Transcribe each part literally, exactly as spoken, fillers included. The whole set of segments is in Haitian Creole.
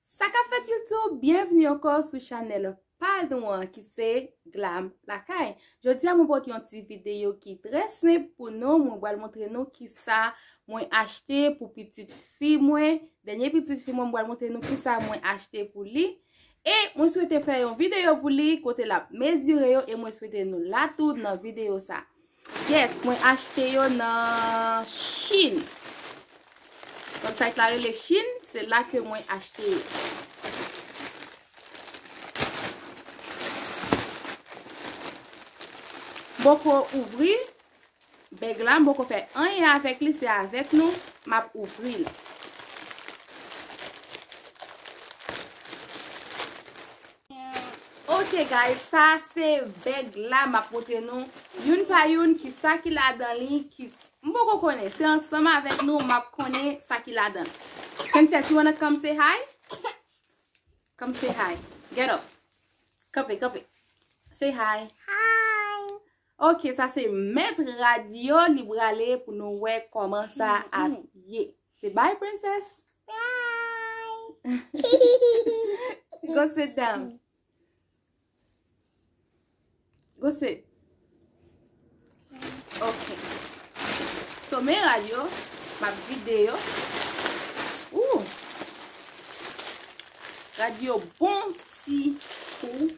Sa k ap fèt YouTube, byenvni ankò sou chanèl pa nou an ki se Glam Lakay. Jodi a mwen pote yon ti videyo ki trè senp pou nou. Mwen pral montre nou kisa mwen achte pou pitit fi mwen. Dènye pitit fi mwen, mwen pral montre nou kisa mwen achte pou li. E mwen swete fè yon videyo pou li kote l ap mezire yo e mwen swete nou la tou nan videyo sa. Yes, mwen achte yo nan Chine. Website la rele Chine, se la ke mwen achte yo. Poko ouvri bag la, m poko fè anyen avèk li, se avèk nou m ap ouvri l. Ok guys, sa se bag la, m ap montre nou youn pa youn ki sa ki ladan li, ki m poko konnen, se ansanm avèk nou m ap konnen sa ki ladan. Princess, you wanna come say hi? Come say hi. Get up. Kanpe, kanpe. Say hi. Hi. Ok, sa se mèt rad yo, li prale pou nou wè kòman sa ap ye. Say bye, Princess. Bye. Go sit down. Go sit. Ok. So, men rad yo, m ap vide yo. Ooh. Rad yo bon ti kou.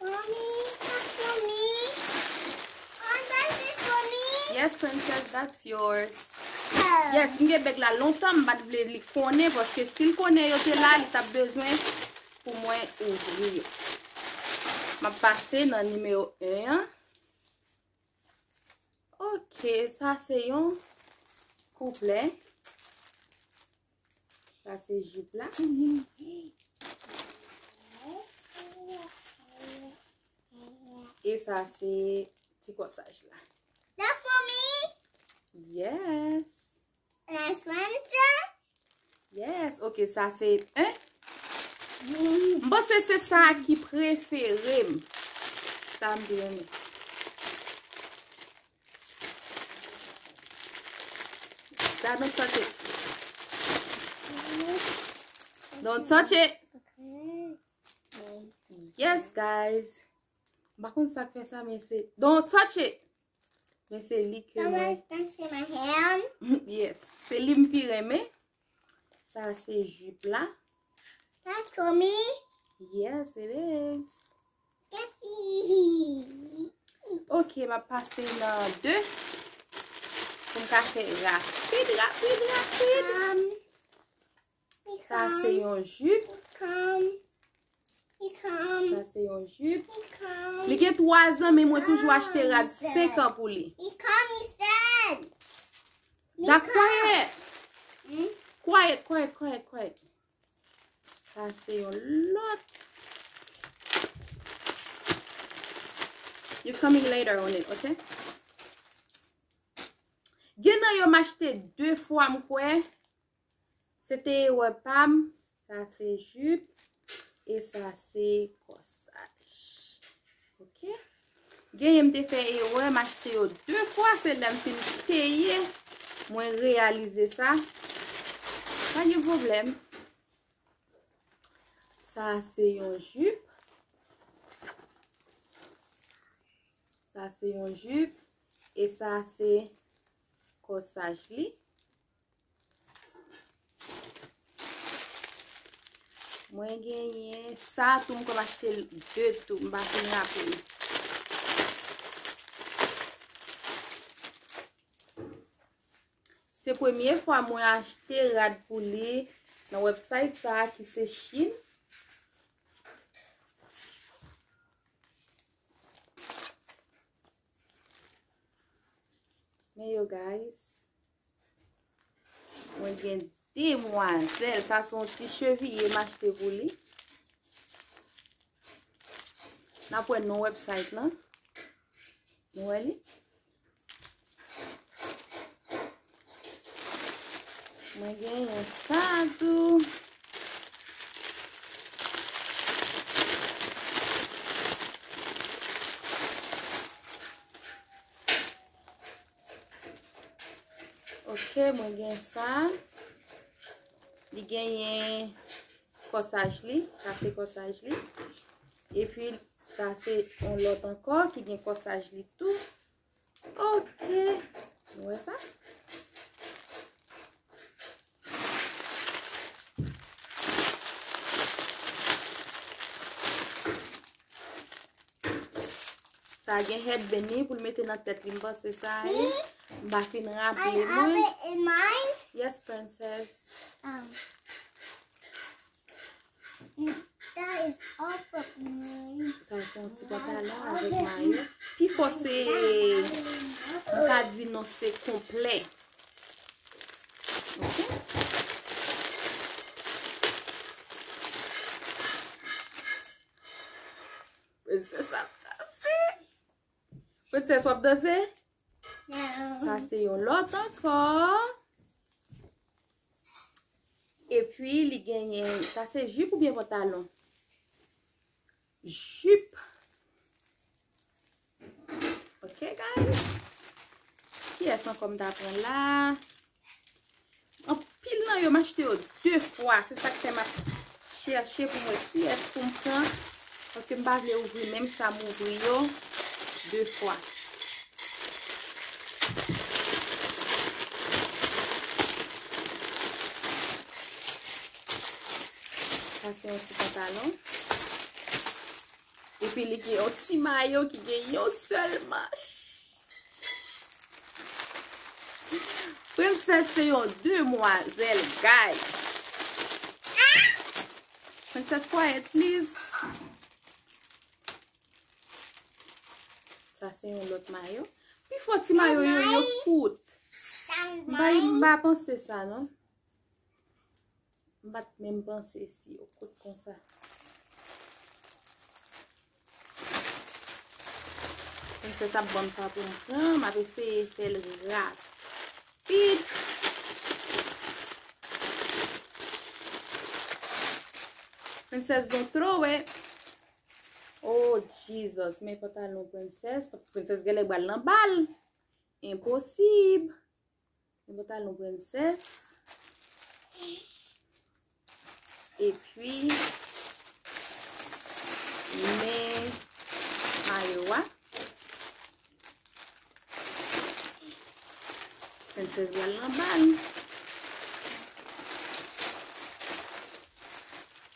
Mommy, that's for me. Oh, that is for me. Yes, princess, that's yours. Oh. Yes, m gen bag la lontan, m pa t vle li konnen, paske si l konnen yo te la, li t ap bezwen pou mwen ouvri yo. M ap pase nan nimewo en an. Ok, sa se yon kouplè. Sa se jip la. E sa se ti kòsaj la. That for me? Yes. That's one. Yes, ok, sa se, en? M panse se sa ki prefere m. Sa m pi renmen. Sa, don't touch it. Don't touch it. Yes, guys. M pa konn sa k fè sa, men se, don't touch it. Men se li ke mwen. Someone touch my hand. Yes. Se li m pi renmen. Sa se jip la. That's for me. Yes, it is. Yes. Ok, m ap pase nan de. Pou m ka fè rapid, rapid, rapid. Um, Sa se yon jip. Sa se yon jip. Li gen twa zan, men mwen toujou achte rad senk an pou li. That quiet. Quiet, quiet, quiet, quiet. Sa se yon lòt. You coming later on it, ok? Gen nan yo m achte de fwa, m kwè. Se te erè pa m. Sa se jip. E sa se kòsaj. Ok. Genyen m te fè erè, m achte yo de fwa, se lè m fin peye, mwen reyalize sa. Pa gen pwoblèm. Sa se yon jip. Sa se yon jip. E sa se kòsaj li. Mwen genyen sa tou, m kwè m achte l de tou, m pa fin raple m. Se premye fwa mwen achte rad pou li nan website sa a ki se Chine. Men yo, guys. Mwen gen demwazèl. Sa se yon ti cheviye m achte pou li. N ap wè non website lan. Nou wè li? Mwen genyen sa tou. Ok, mwen gen sa. Li genyen kòsaj li. Sa se kòsaj li. Epi, sa se yon lòt ankò ki gen kòsaj li tou. Ok. Nou wè sa? Sa gen headband li pou l mete nan tèt li. M panse sa ye. M pa fin raple mwen. Yes, princess. Sa se yon ti pantalon avèk mayo. Pifò se, m ka di non, se konplè. Ok. Princess ap danse. Princess, w ap danse? Sa se yon lòt ankò. Epi li genyen, sa se jip oubyen pantalon? Jip. Ok, guys. Kiyès ankò m ta pran la? Anpil nan yo, m achte yo de fwa. Se sa k fè m ap chèche pou m wè kiyès pou m pran. Paske m pa vle ouvri menm sa m ouvri yo de fwa. Sa se yon ti pantalon. Epi li gen yon ti mayo ki gen yon sèl manch. Princess se yon demwazèl, guys. Princess, quiet, please. Sa se yon lòt mayo. Pifò ti mayo yo, yo kout. M pa, m pa panse sa, non. M pa t menm panse si yo kout konsa. Princess ap ban m sa pou m pran, m ap eseye fè l rapid. Princess, don't throw it. Oh, Jesus, men pantalon Princess. Princess genlè pral nan bal. Enposib. Men pantalon Princess. Epi, men mayo a. Princess pral nan bal.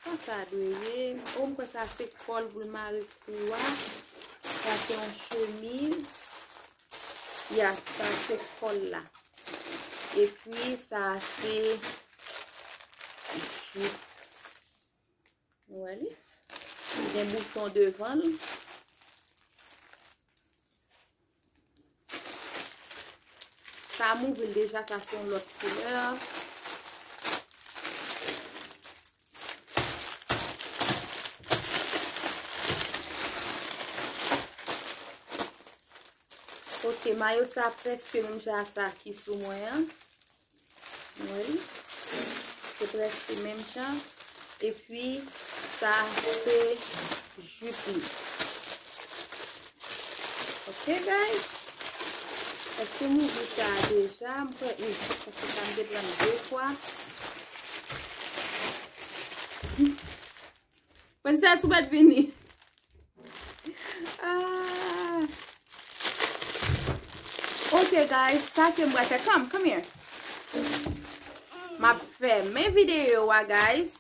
Sa sa dwe ye? Oh, m kwè sa se kòl pou l mare kou a. Sa se yon chemiz. Ya, sa se kòl la. Epi sa se jip. Nou wè li? Li gen bouton devan l. Sa m ouvri l deja, sa se yon lòt koulè. Ok, mayo sa prèske menm jan a sa ki sou mwen an. Wi. Se prèske menm jan. Epi, sa se jip li. Ok, guys. Èske m ouvri sa a deja? M kwè wi, paske sa m te pran de fwa. Princess, ou mèt vini. Ah. Ok, guys, sa ke m pral fè. Come, come here. M ap fèmen videyo a, guys.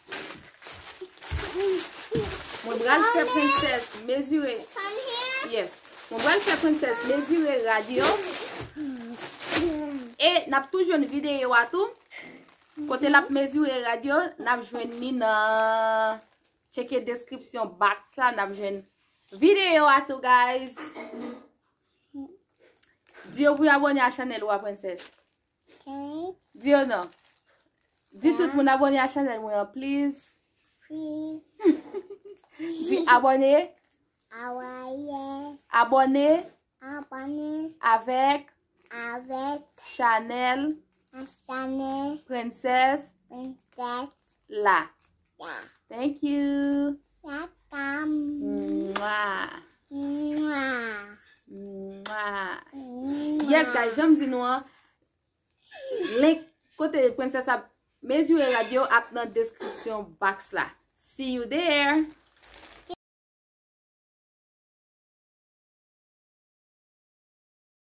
Mwen pral fè Princess mezire. Yes. Mwen pral fè Princess mezire rad yo. E n ap tou jwenn videyo a tou. Kote l ap mezire rad yo, n ap jwenn li nan Tcheke deskripsyon box la, n ap jwenn videyo a tou, guys. Di yo pou yo abòne a chanèl ou a, Princess. Ok. Di yo non. Di tout moun abòne a chanèl mwen an, please. Please. Di abòne. Abòne. Abòne. Abòne. Avèk. Avèk. Chanèl. Chanèl. Princess. Princess. La. La. Thank you. Welcome. Mwah. Mwah. Mwah. Mwah. Yes, guys, jan m di nou an, link kote Princess ap mezire rad yo ap nan deskripsyon box la. See you there.